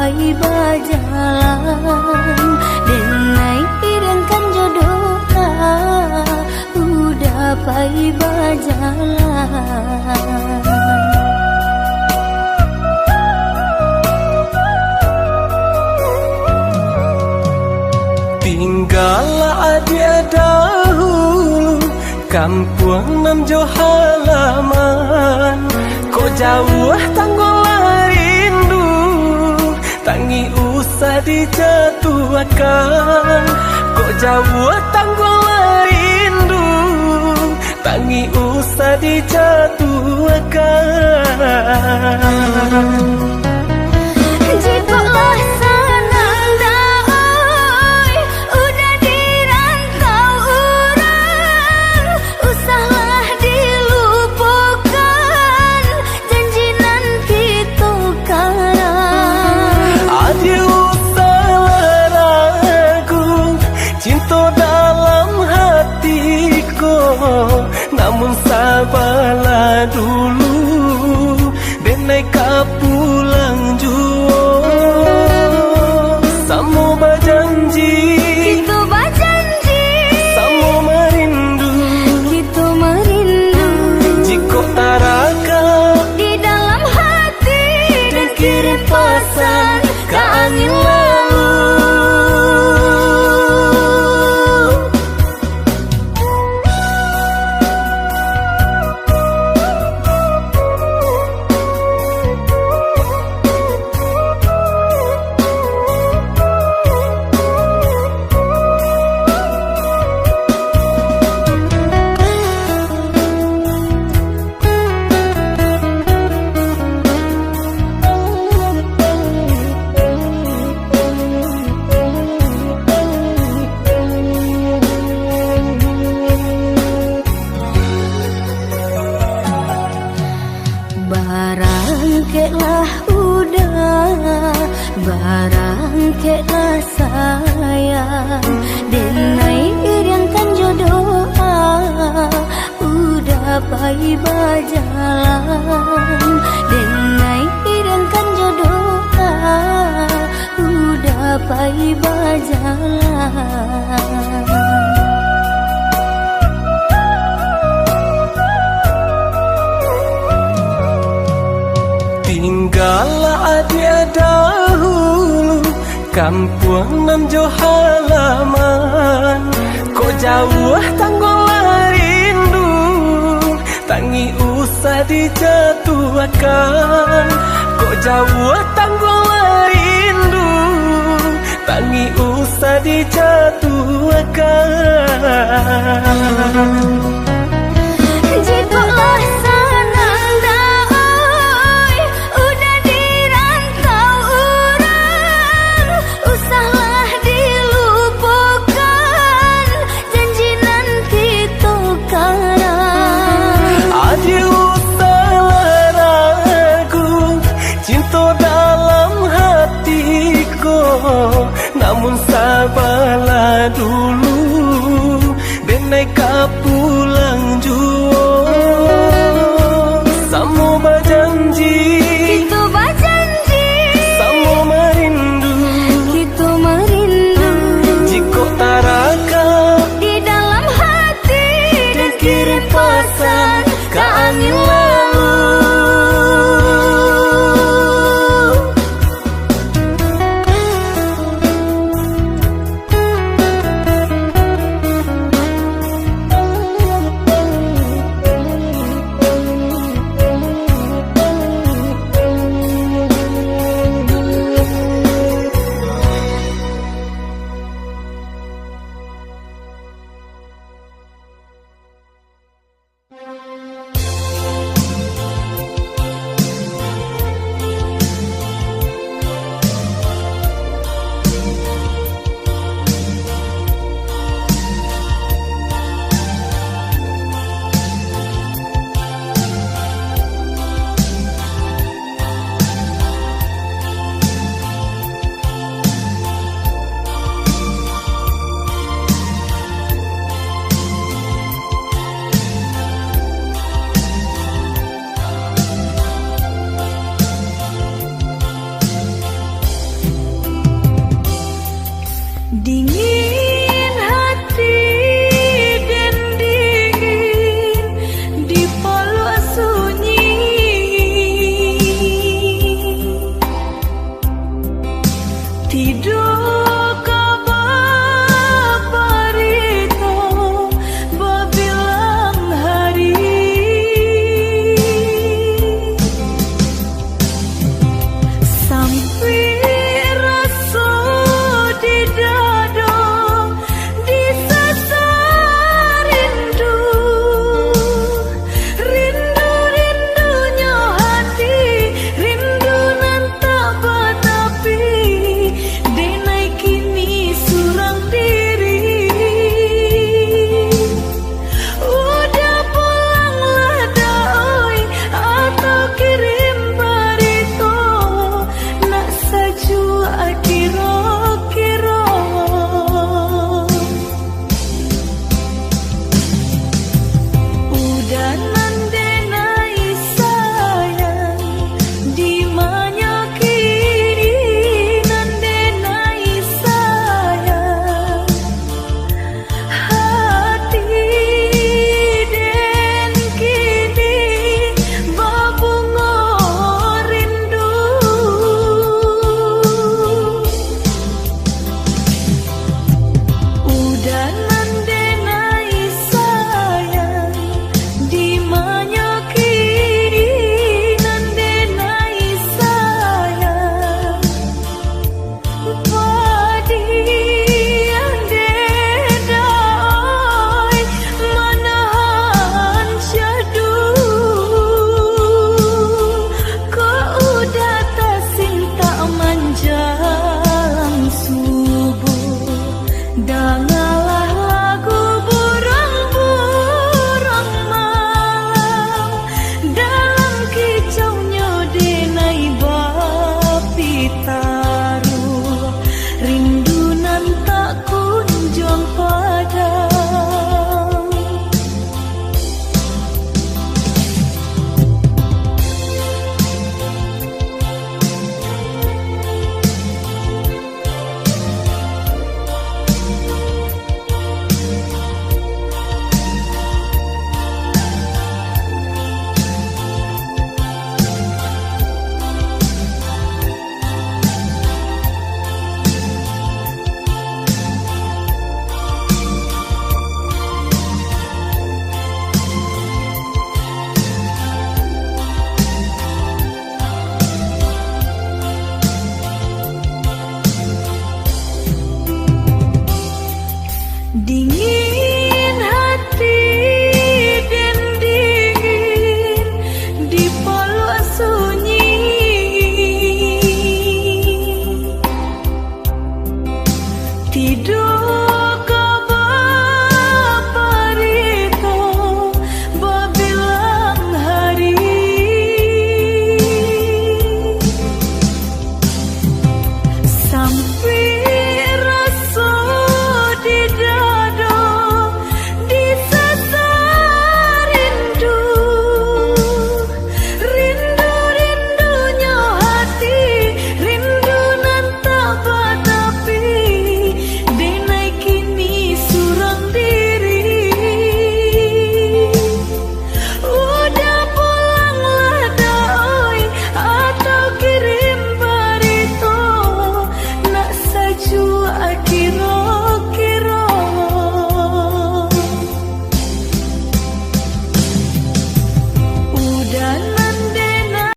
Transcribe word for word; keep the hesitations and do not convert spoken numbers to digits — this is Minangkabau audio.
Pai bajalan, denai iringkan jo doa, Uda pai bajalan. Tinggalah adiak dahulu, kampuang nan jo halaman. Kok jauah tangguang lah rindu, tangih usah dijatuahkan. Kok jauah tangguang lah rindu, tangih usah dijatuahkan. Jikok lah sanang dek, oi, Uda di rantau urang, usahlah dilupokan janji nan kito karang. Adiak usahlah ragu, cinto dalam hati ko, namun sabalah dulu, denai ka pulang juo. Samo bajanji, kito bajanji, samo marindu, kito marindu. Jikok taraka di dalam hati, den kirim pasan ka angin lalu. Barangkeklah Uda, barangkeklah sayang, denai iringkan jo doa, Uda pai bajalan, denai iringkan jo doa, Uda pai bajalan. Tinggalah adiak dahulu, kampuang nan jo halaman. Kok jauah tangguang lah rindu, tangih usah dijatuahkan. Kok jauah tangguang lah rindu, tangih usah dijatuahkan.